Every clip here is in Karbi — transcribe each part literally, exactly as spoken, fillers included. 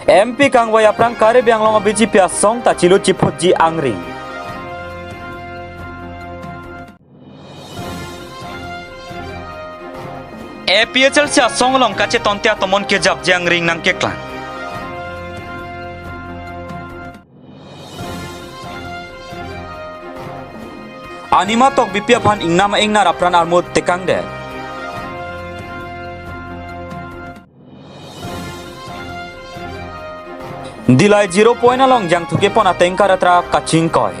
M P kangvai aphrang Karbi Anglong a B J P asong ta chilu chiphutji angring. A P H L C asong along kachetonte atomon kejapji angring nangkeklang. Anima Tokbipi aphan ingnam a-ingnar apran armut tekangdet. Dillai zero point along jangthu kepon a-tanker atruck kachingkoi.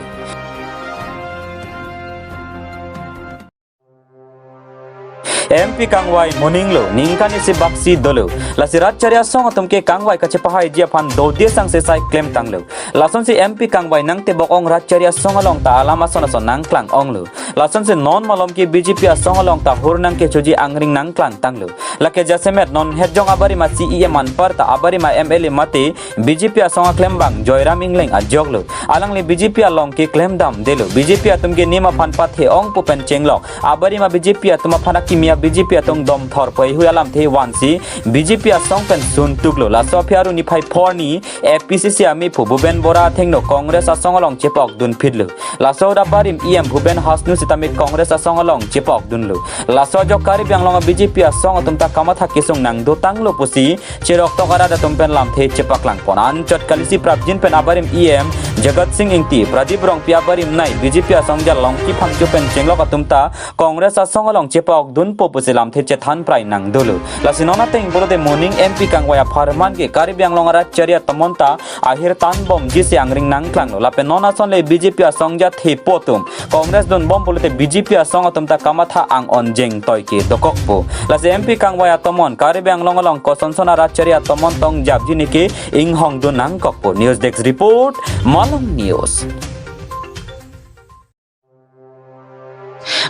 M P kangvai moninglo, ningkan isi baksi dolo. Lasi rat chari asong atum ke kangvai kachepahaiji aphan dode sangse sai klemtanglo. Lasonsi M P kangvai nangtebok ong rat chari asong along ta alam ason ason nangklang onglo. Lasonsi non malom ke B J P asong along ta hur nangkechoji angring nangklangtanglo. Lake jasemet non hetjong abarim a-C E M anparta abarim a-M L A mate B J P asong aklembang Joyram Engleng ajoklo. Alangli B J P along ke klemdamdelo. B J P atum ke nim aphan pathe ong pu pen chenglok abarim a-B J P atum aphan akimi a-B J P atum domthor pu heihui alamthe vansi B J P asong pen suntuklo. Laso aphi arni phai phorni A P C C amephu Bhupen Bora athengno Congress asong along chepokdunphitlo. Laso ahut abarim E M Bhupen Hasnu sitame Congress asong along chepokdunlo. Laso ajok Karbi Anglong a B J P asong atum ta kamatha kesung nangdotanglo pusi cheroktok arat atum pen lamthe chepaklangpon. Anchot kalisi prapjin pen abarim E M Jagat Sing Engti, Pradip Rongpi abarim nei B J P asong jalong kiphangcho pen chenglok atum ta Congress asong along chepokdunpo pusi lamthe chethan prai nangdolo. Lasi non ateng pulote moning M P kangvai apharman ke Karbi Anglong arat chari atomon ta ahir tanbomjisi angring nangklanglo. Lapen non asonle B J P asong jathe po atum Congress dunbom pulote B J P asong atum ta kamatha ang-onjeng toike dokokpo. Lasi M P kangvai atomon Karbi Anglong along kosonson arat chari atomon tong japji neke inghongdun nangkokpo. News Desk Report, Malong News.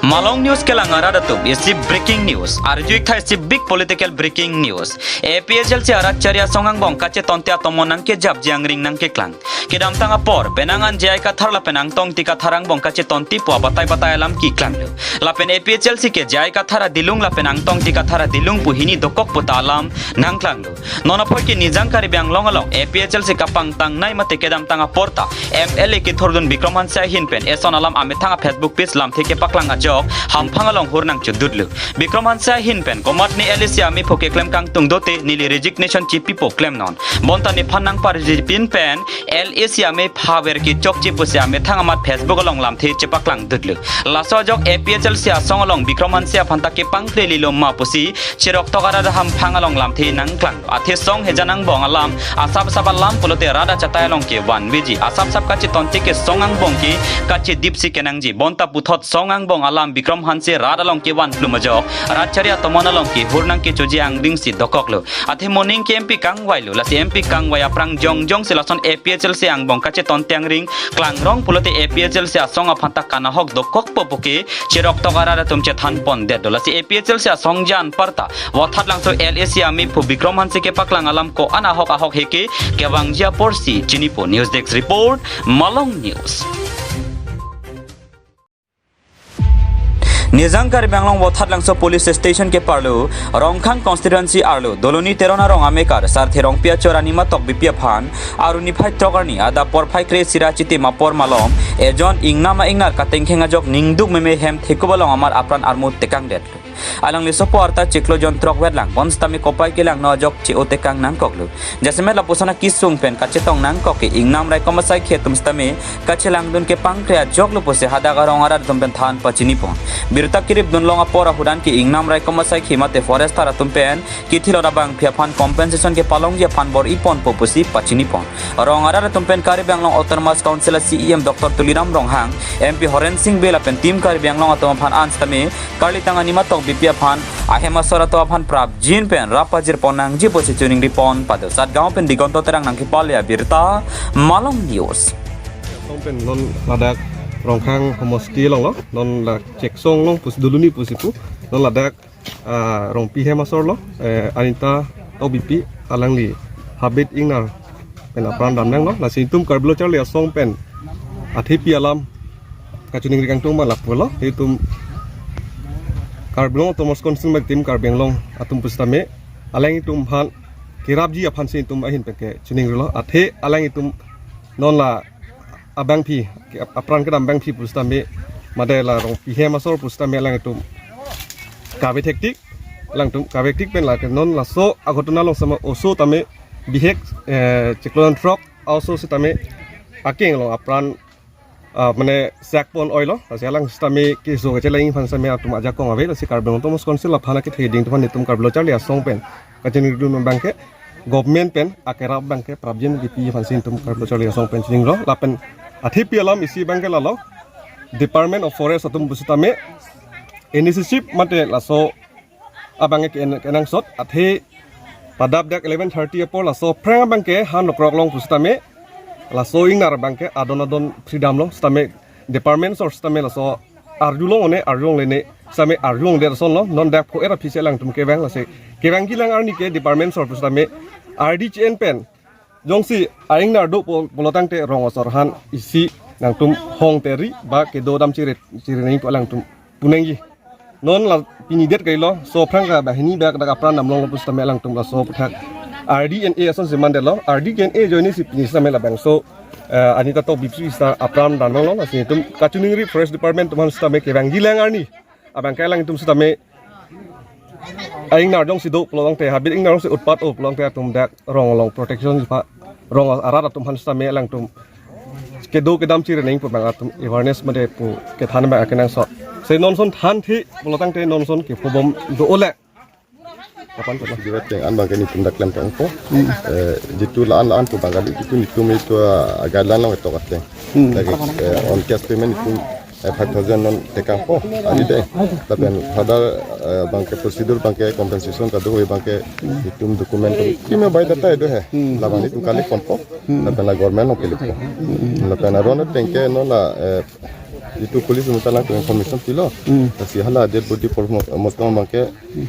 Malong News kelang arat atum, isi breaking news. Arju-ik tha isi big political breaking news. A P H L C arat chari asong angbong kachetonte atomon nangkejapji angring nangkeklang. Kedamtang apor, penang an J I Kathar lapen Angtong Ingti Kathar angbong kachetonte pu abatai batai alam keklanglo. Lapen A P H L C ke J I Kathar adilung lapen Angtong Ingti Kathar adilung pu hini dokok pu ta alam nangklanglo. Non apor ke Nijang Karbi Anglong along A P H L C kapangtang nei mate kedamtang apor ta M L A kethurdun Bikram Hanse ahin pen eson alam amethang a-Facebook page lamthe kepaklang ajok hamphang along hur nangchudutlo. Bikram Hanse ahin pen komatne L A C amephu keklem kangtung dote neli resignation chipipo klemnon. Bonta nephan nangparjipin pen L A C amephu aver kechokche pusi amethang amat Facebook along lamthe chepaklangdutlo. Laso ajok A P H L C asong along Bikram Hanse aphan ta kepangkre lilo ma pusi cheroktok arat hamphang along lamthe nangklang. Athe song hejan angbong alam asap asap alam pulote rat achatai along kevanveji. Asap asap kachetonte ke song angbong ke kachedipsi kenangji. Bonta puthot song angbong alam Bikram Hanse rat along kevan plum ajok rat chari atomon along ke hur nangkechoji angringsi dokoklo. Athe moning ke M P kangvailo. Lasi M P kangvai aphrang jongjongsi lason A P H L C angbong kachetonte angring klangrong pulote A P H L C asong aphan ta kanahok dokokpo puke cheroktok arat atum chethanpondetlo. Lasi A P H L C asong jan parta Vothatlangso L A C amephu Bikram Hanse kepaklang alam ko-an ahok ahok heke kevangji aporsi chinipo. News Desk Report, Malong News. Nijang Karbi Anglong Vothatlangso Police Station keparlo, Rongkhang Constituency arlo, Doloni Teron arong amekar, Sarthe Rongpi achor Anima Tokbipi aphan, arni phai throk arni, adap porphai kre-isi ra chitim apor malom, ejon ingnam a-ingnar katengkheng ajok ningduk meme hem thekup along amar apran armut tekangdet. Alangli sopo arta chiklo jon throk vetlang, bonsitame kopai kelangno ajok che-o tekang nangkoklo. Jasemet lapuson akesung pen kachetong nangkok ke ingnam raikom asaikhi atum sitame kachelangdun kepangkre ajoklo pusi hadak arong arat atum pen than pachinipon. Birta keripdunlong apor ahudan ke ingnam raikom asaikhi mate forester atum pen kithilot abangpi aphan compensation kepalongji aphan bor-iponpo pusi pachinipon. Rong arat atum pen Karbi Anglong Autonomous Council a-C E M Doctor Tuliram Ronghang, M P Horen Sing Bey lapen Team Karbi Anglong atum aphan an sitame karlitang Anima Tokbipi aphan ahem asor atum aphan prapjin pen rap pajirpon nangji pusi chuning ripon pado. Satgaon pen Digonto Terang nangkepale abirta, Malong News. Asong pen non ladak Rongkhang homosti along lo, non la Cheksong along pusi Doloni pusi pu, non ladak, ah, Rongpi hem asor lo, eh, Anita Tokbipi alangli habit ingnar pen apran damnanglo. Lasi itum Karbi Lo Charli Asong pen athepi alam kachining ri kangtung ma lapulo. Itum Karbi Anglong Autonomous Council ma Team Karbi Anglong atum pusitame alanglitum aphan kerapji aphansi itum ahin pen ke chiningrilo. Athe alanglitum non la abangpi, apran kedam abangpi pusitame, mate la Rongpi hem asor pusitame alanglitum kave thektik, alangtum kave thektik pen lake non laso aghotona along sama oso tame bihek, eh, chiklo jon throk a-oso sitame akeng along apran, ah, mane sak pon oilo, lasi alang sitame keso kachelangji aphan sitame atum ajakong ave, lasi Karbi Anglong Autonomous Council aphan akethe ding atum aphan itum Karbi Lo Charli Asong pen kachiningri dun abangke government pen akerap abangke prapjin kipi aphansi itum Karbi Lo Charli Asong pen chiningri. Lapen athepi alam isi abangke lalo, Department of Forest atum pusitame initiative mate laso abangke ken-, kenangsot, athe padap dak eleven thirty apor laso aphrang abangke han rokrok long pusitame laso ingnar abangke adon adon freedom lo sitame department asor sitame laso arjulong one arjulongle ne sitame arjulongdet asonlo. Non dak pho era phise alangtum kevang, lasi kevangji lang arni ke department asor pusitame ardi chen pen jongsi a-ingnar do pu-, pulo tangte rong asor han isi nangtum hong teri ba kedo dam chire, chire nangji pu alangtum punangji. Non la pini det kailo, laso aphrang ka banghini bak dak apran damlonglo pusitame alangtum laso aputhak R D N A asonsi mandetlo, R D N A ajoine si pini sitame labangso, eh, Anita Tokbi pu sita apran damlonglo, lasi itum kachiningri Forest Department atum aphan sitame kevangji lang arni abangke alangtum sitame a-ingnar jongsi do pulo tangte, habit ingnar jongsi utpat o pulo tangte atum dak rong along protection pa rong arat atum aphan sitame alangtum kedo kedam chire nangji pu abang atum awareness mate pu kethan abang akenangsot. Lasi non ason than thi pulo tangte non ason kepho bom do ole. Kapan kapan. Jiwa teng an abangke netum dak klem tangpo. Eh, jitu la-an la-an pu abang kali, jitu netum itu, ah, guideline along etok ateng. Lagi, eh, on cash payment netum, eh, five thousand non tekangpo, ari de. Lapen further, eh, abangke procedure abangke compensation kadokave abangke netum document keme bai data do he. Labang netum collect ponpo. Lapen la government along collect ponpo. Lapen aron ateng ke non la, eh, jitu police atum ta lang information pilo. Lasi hala dead body por mo-, mostom abangke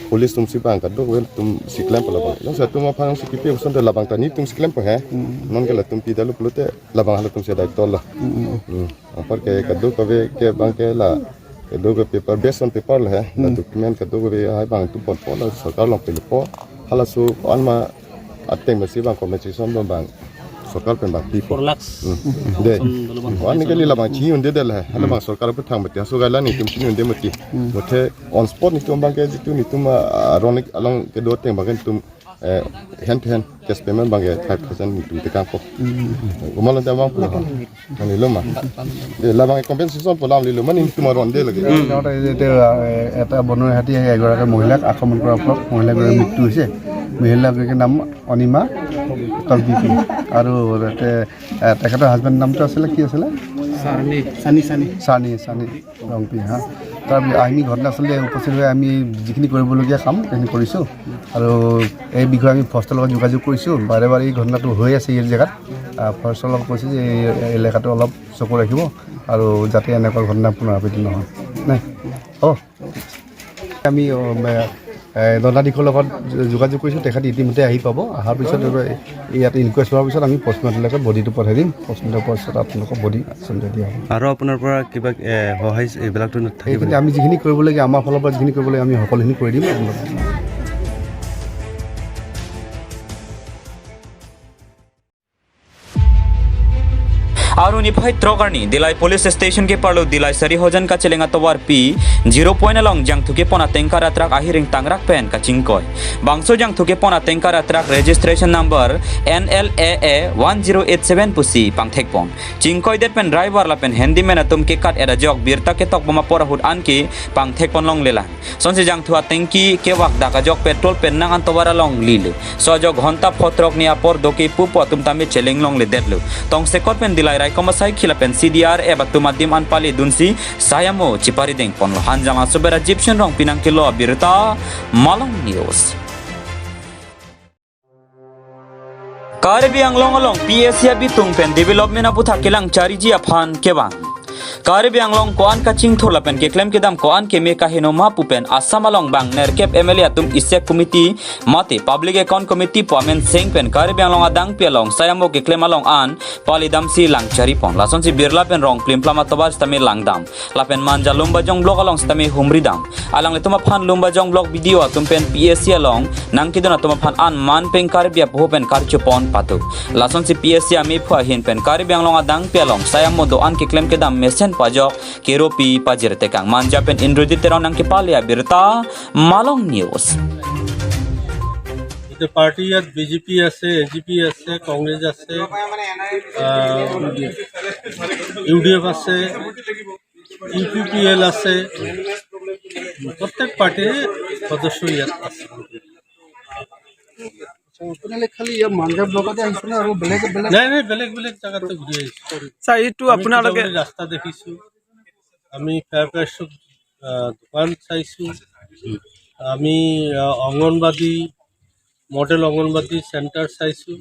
police atumsi abang kadokave atumsi klempo labang. Jongsi atum aphan si kipi ason te labang ta netumsi klempo he. Non ke latum pidetlo pulote labang halatumsi daitlo. Hmm. Apar ke kadokave ke abangke la, kadokave paper, based on paper la he. La document kadokave hai abang atum ponpo, la sorkar along pelopo. Halaso anma ateng besi abang compensation abang, abang sorkar pen abang pipo. Four lakhs. Hmm. De. Wan ni kali labang chini-un-e de la he. Hala abang sorkar aputhak mati. Laso guideline netum chini-un-e mati. Mate on spot netum abangke jitu netum, ah, aron along kedo ateng abangke netum, eh, hand to hand cash payment abangke five thousand netum tekangpo. Komatlo te abang pulo. Ani lo ma. De labang compensation pu alam lilo mane netum aron de lagi. সিহঁতে যে এতিয়া, এ, এটা বনৰীয়া হাতীয়ে এগৰাকী মহিলাক আক্ৰমণ কৰাৰ ফলত মহিলাগৰাকীৰ মৃত্যু হৈছে। মহিলাগৰাকীৰ নাম অনিমা তকবিপি। আৰু তে-, এ, তেখেতৰ হাজবেণ্ডৰ নামটো আছিলে, কি আছিলে? চাৰ্ণি। চানি, চানি। চাৰ্ণি, চাৰ্ণি ৰংপি, হা। তাৰ আমি ঘটনাস্থলীত উপস্থিত হৈ আমি যিখিনি কৰিবলগীয়া কাম সেইখিনি কৰিছোঁ। আৰু এই বিষয়ে আমি ফৰেষ্টৰ লগত যোগাযোগ কৰিছোঁ। বাৰে বাৰে এই ঘটনাটো হৈ আছে এই জেগাত। আ, ফৰেষ্টৰ লগত কৈছোঁ যে এই এলেকাটো অলপ চকু ৰাখিব আৰু যাতে এনেকুৱা ঘটনা পুনৰাবৃত্তি নহয়। নাই? হ'ব। আমি, অ, মে-, এ, দণ্ডাধীশৰ লগত যো-, যোগাযোগ কৰিছোঁ। তেখেত ইতিমধ্যে আহি পাব। অহাৰ পিছত ইয়াত ইনকুৱেষ্ট হোৱাৰ পিছত আমি পষ্টমৰ্টেমলৈকে বডিটো পঠাই দিম। পষ্টমৰ্টেমৰ পিছত আপোনালোকক বডি আচলতে দিয়া হ'ব। আৰু আপোনাৰ পৰা কিবা, এ, সহায় এইবিলাকতো থাকিব এইখিনি নেকি? আমি যিখিনি কৰিবলগীয়া, আমাৰ ফালৰ পৰা যিখিনি কৰিবলগীয়া, আমি সকলোখিনি কৰি দিম আপোনালোকক। Arni phai throk arni Dillai Police Station keparlo Dillai Sarihojan kacheleng atovarpi Zero Point along jangthu kepon atengkar atruck ahiring tangrak pen kachingkoi. Bangso jangthu kepon atengkar atruck registration number N L A A one zero eight seven pusi pangthekpon. Chingkoidet pen driver lapen handyman atum kekat-et ajok birta ketokbom apor ahut anke pangthekpon longlelang. Sonsi jangthu atengki kevak dak ajok petrol pen nang an tovar along lilo. So ajok ghonta phai throk ni apor doke pupo atum tame cheleng longledetlo. Tongsekot pen Dillai raikom asai khila pen C D R F atum adim an pali dunsi sayamo chipari dengponlo. Hanjang Asober Ajipshin Rongpi nangkelo abirta, Malong News. Karbi Anglong along P A C abitung pen development aputhak kelang chariji aphan kevang. Karbi Anglong ko-an kachingthur lapen keklem kedam ko-an keme kaheno ma pu pen Assam along bang nerkep M L A atum isek committee mate Public Account Committee pu amen seng pen Karbi Anglong adangpi along sai amo keklem along an palidamsi lang charipon. Lasonsi Birla pen Rongplimplam atovar sitame langdam. Lapen Manja Lumbajong block along sitame humridam. Alanglitum aphan Lumbajong block B D O atum pen P S C along nangkedun atum aphan an man peng Karbi apoho pen karchupon patu. Lasonsi P S C amephu ahin pen Karbi Anglong adangpi along sai amo do-an keklem kedam mesen pajok keropi pajir tekang. Manja pen Indrajit Teron nangkepale abirta, Malong News. গোটেই পাৰ্টি ইয়াত B J P আছে, এ G P আছে, কংগ্ৰেছ আছে, U D F আছে, U P P L আছে। প্ৰত্যেক পাৰ্টিৰে সদস্য ইয়াত আছে। আপোনালোকে খালি ইয়াৰ মাঞ্জা ব্লকতে আহিছে নে আৰু বেলেগ বেলেগ? নাই, নাই, বেলেগ বেলেগ জেগাতো ঘূৰি আহিছোঁ। ছাৰ, এইটো আমি আপোনালোকে কিবা ৰাস্তা দেখিছোঁ, আমি ফেয়াৰ প্ৰাইচত, আহ, দোকান চাইছোঁ, আমি, আহ, অংগনবাদী, মডেল অংগনবাদী চেণ্টাৰ চাইছোঁ,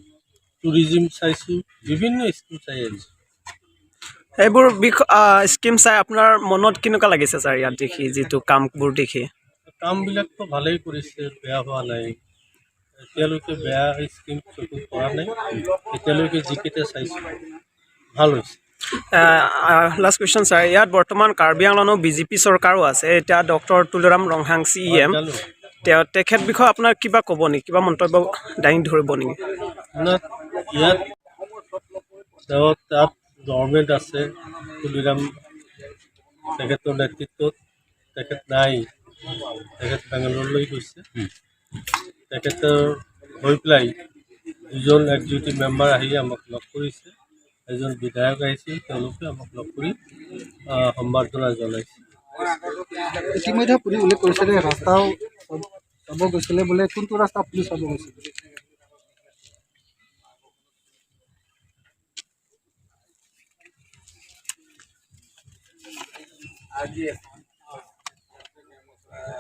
টুৰিজিম চাইছোঁ, বিভিন্ন স্কুল চাই আহিছোঁ। এইবোৰ বিষ-, আহ, স্কিম চাই আপোনাৰ মনত কেনেকুৱা লাগিছে ছাৰ, ইয়াত দেখি, যিটো কামবোৰ দেখি? কামবিলাকতো ভালেই কৰিছে, বেয়া হোৱা নাই। এতিয়ালৈকে বেয়া স্কিম চকুত পৰা নাই। এতিয়ালৈকে যিকেইটা চাইছোঁ, ভাল হৈছে। লাষ্ট কুৱেশ্যন ছাৰ, ইয়াত বৰ্তমান কাৰ্বি আংলঙত বি জে পি চৰকাৰো আছে, এতিয়া ডক্টৰ তুলিৰাম ৰংহাং চি ই এম, হয়, জানো। তেওঁ, তেখেত বিষয়ে আপোনাৰ কিবা ক'ব নেকি, কিবা মন্তব্য দাঙি ধৰিব নেকি? আপোনাৰ ইয়াত, তেওঁ তাত গভৰ্ণমেণ্ট আছে, তুলিৰাম তেখেতৰ নেতৃত্বত, তেখেত নাই, তেখেত বেংগালোৰলৈ গৈছে। তেখেতৰ হৈ পেলাই দুজন এক্সিকিউটিভ মেম্বাৰ আহি আমাক লগ কৰিছে, এজন বিধায়ক আহিছিল, তেওঁলোকে আমাক লগ কৰি, আহ, সম্বৰ্ধনা জনাইছে। ইতিমধ্যে আপুনি উল্লেখ কৰিছে যে ৰাস্তাও চাব, চাব গৈছিলে বোলে, কোনটো ৰাস্তা আপুনি চাব গৈছিলে?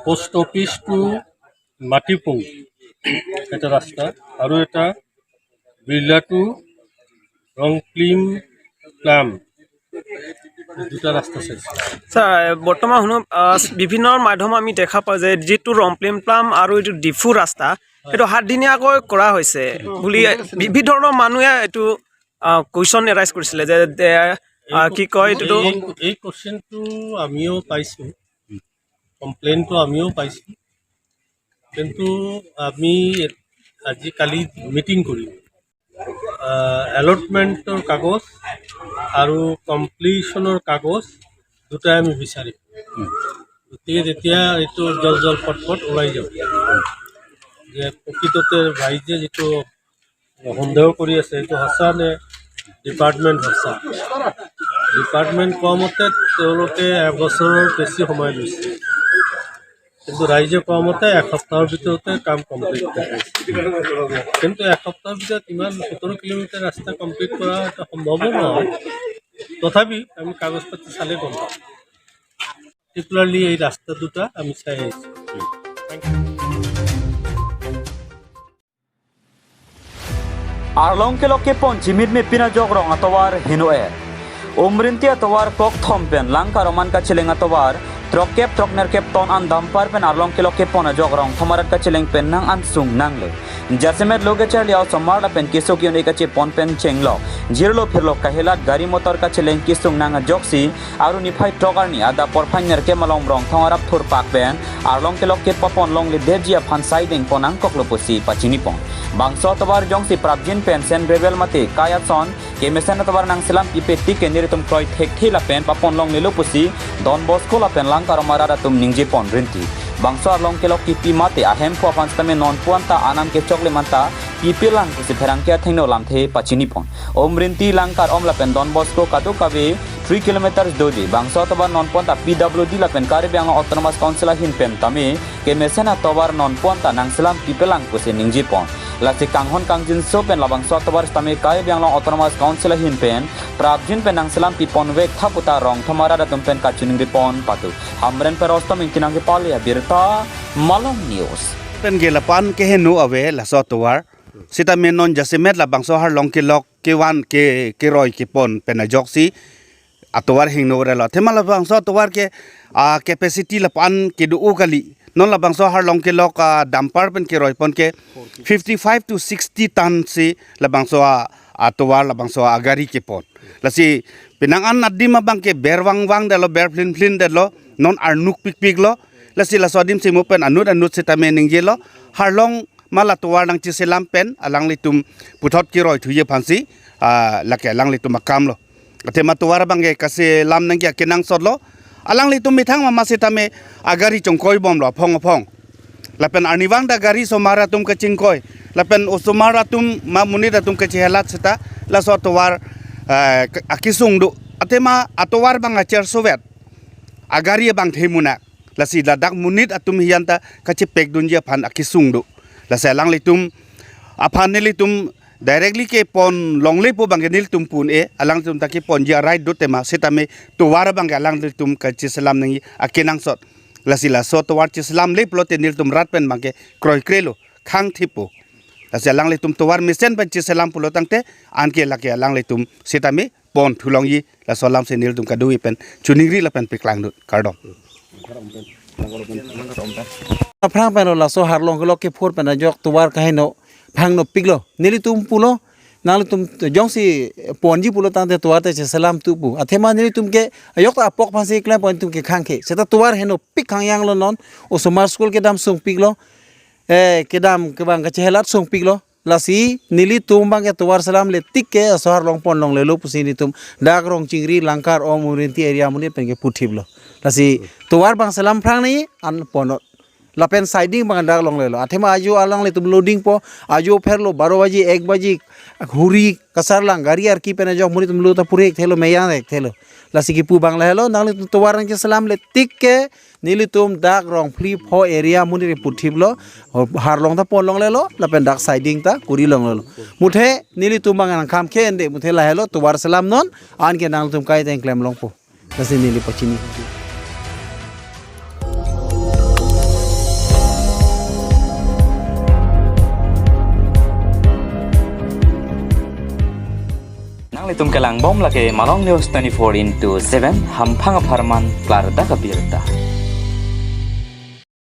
পোষ্ট অফিচ টু মাটিপুং এটা ৰাস্তা, আৰু এটা বিৰলা টু ৰংপ্লিম প্লাম, এই দুটা ৰাস্তা চাইছোঁ। ছাৰ, বৰ্তমান শুনো, আহ, বিভিন্ন মাধ্যমত আমি দেখা পাওঁ যে যিটো ৰংপ্লিম প্লাম আৰু এইটো ডিফু ৰাস্তা, সেইটো সাতদিনীয়াকৈ কৰা হৈছে বুলি বিবিধ ধৰণৰ মানুহে এইটো, আহ, কুৱেশ্যন এৰাইজ কৰিছিলে যে, যে, আহ, কি কয় এইটো? এই, এই কুৱেশ্যনটো আমিও পাইছোঁ, কমপ্লেইনটো আমিও পাইছোঁ, কিন্তু আমি আজিকালি মিটিং কৰিম। আহ, এলটমেণ্টৰ কাগজ আৰু কমপ্লিশ্যনৰ কাগজ দুটাই আমি বিচাৰিম। গতিকে তেতিয়া এইটো জল জল পট পট ওলাই যাব যে প্ৰকৃততে ৰাইজে যিটো সন্দেহ কৰি আছে, এইটো সঁচা নে ডিপাৰ্টমেণ্ট সঁচা। ডিপাৰ্টমেণ্ট কোৱা মতে তেওঁলোকে এবছৰৰ বেছি সময় লৈছে, কিন্তু ৰাইজে কোৱা মতে এসপ্তাহৰ ভিতৰতে কাম কমপ্লিট কৰিছে। কিন্তু এসপ্তাহৰ ভিতৰত ইমান সোতৰ কিলোমিটাৰ ৰাস্তা কমপ্লিট কৰা এটা সম্ভৱো নহয়। তথাপি আমি কাগজ পাতি চালে গম পাম। পাৰ্টিকুলাৰলি এই ৰাস্তা দুটা আমি চাই আহিছোঁ। Arlong kelok kepon chimit me pin ajok rong atovar heno-er. Umrinti atovar kokthom pen Langka Roman kacheleng atovar throkkep throknerkep ton an dampar pen arlong kelok kepon ajok Rongthom arat kacheleng pen nang ansung nangle. Jasemet lo kacharli a-osomar lapen keso ke-un-e kachepon pen chenglok, jirlo phirlo kahelat gari motor kacheleng kesung nang ajoksi, aru niphai throk arni adap porphai nerkep malom Rongthom arap thurpak pen arlong kelok kepapon longledetji aphan saideng pon nangkoklo pusi pachinipon. Bangso atovar jongsi prapjin pen sand gravel mate kai ason kemesen atovar nangselam pipe tik ke nelitum kroi thekthe lapen papon longlelo pusi Don Bosco lapen Langka Roma arat atum ningjepon rinti. Bangso arlong kelok kepi mate ahemphu aphan sitame nonpu anta anam kechoklim anta pipelang pusi pherangke athengno lamthe pachinipon. Umrinti, Langka Rom lapen Don Bosco kadokave three kilometers doji. Bangso atovar nonpu anta P W D lapen Karbi Anglong Autonomous Council ahin pen tame kemesen atovar nonpu anta nangselam pipelang pusi ningjepon. Lasi kanghon kangjinso pen labangso atovar sitame Karbi Anglong Autonomous Council ahin pen prapjin pen nangselam piponvek tha puta Rongthom arat atum pen kachiningripon patu. Hamren pen Rostom Ingti nangkepale abirta, Malong News. Pen ke lapu-an keheno ave laso atovar. Sitame non jasemet labangso arlong kelok kevan ke keroi kepon pen ajoksi atovar hingno relo. Athema labangso atovar ke, ah, capacity lapu-an kedo-o kali. Non labangso Harlong kelok, ah, dumper pen keroi pon ke fifty-five to sixty ton si labangso, ah, atovar labangso, ah, gari kepon. Lasi penang an adim abang ke ber vangvang detlo, ber phlin phlin detlo, non arnuk pikpiklo. Lasi laso adim si mo pen anut anut sitame ningjelo. Harlong ma la tovar nangchiselam pen alanglitum puthot keroi thuji aphansi, ah, lake alanglitum akamlo. Athema tovar abang ke kaselam nangji akenangsotlo. Alanglitum methang mama sitame agari chongkoi bomlo aphong aphong. Lapen arnivang ta gari osomar atum kachingkoi. Lapen osomar atum ma monit atum kachehelat seta laso tovar, eh, akesung do. Athema atovar abang achersovet. Agari abang themunak. Lasi ladak monit atum hiyan ta kachepek dunji aphan akesung do. Lasi alanglitum aphan nelitum directly kepon longlepo abang ke nelitum pu un-e, alanglitum ta keponji a-right do tema sitame tovar abang ke alanglitum kachiselam nangji akenangsot. Lasi laso tovar chiselamle pulote nelitum rat pen abang ke kroikrelo, khangthippo. Lasi alanglitum tovar mesen pen chiselam pulo tangte anke lake alanglitum sitame pon thulongji, laso alam si nelitum kadui pen chiningri lapen paklang dun, kardom. Aphrang pen laso Harlong kelok ke four pen ajok tovar kaheno phangno piklo. Nelitum pulo, nanglitum jongsi ponji pulo tangte tovar te chiselam tu pu. Athema nelitum ke ajok ta apok aphansi klem pon, nelitum ke khangke. Seta tovar heno pik khangyanglo non. Osomar school kedam sung piklo. Eh, kedam kevang kachehelat sung piklo. Lasi nelitum abang ke tovar selamle tik ke laso Harlong pon longlelo pusi nelitum dak Rongchingri, Langkar, Ong, Murinti area monit pen ke puthiplo. Lasi tovar abang selam phrang ni an ponot. Lapen siding abang dak longlelo. Athema ajo alanglitum loading po, ajo pherlo, baro baji, ek baji, huri, kasarlang, gari arki pen ajok monit atum lo ta puri ekthelo, meyang ekthelo. Lasi kipu abang lahelo, nanglitum tovar nangchiselamle tik ke nelitum dak Rongphli pho area monit puthiplo, Harlong ta pon longlelo, lapen dak siding ta kuri longlelo. Muthe nelitum abang nangkham ke ende, muthe lahelo tovar selam non, anke nangtum kai teng klem longpo. Lasi neli pachini. Nanglitum kelang bom lake Malong News twenty-four into seven, hamphang apharman klardak abirta.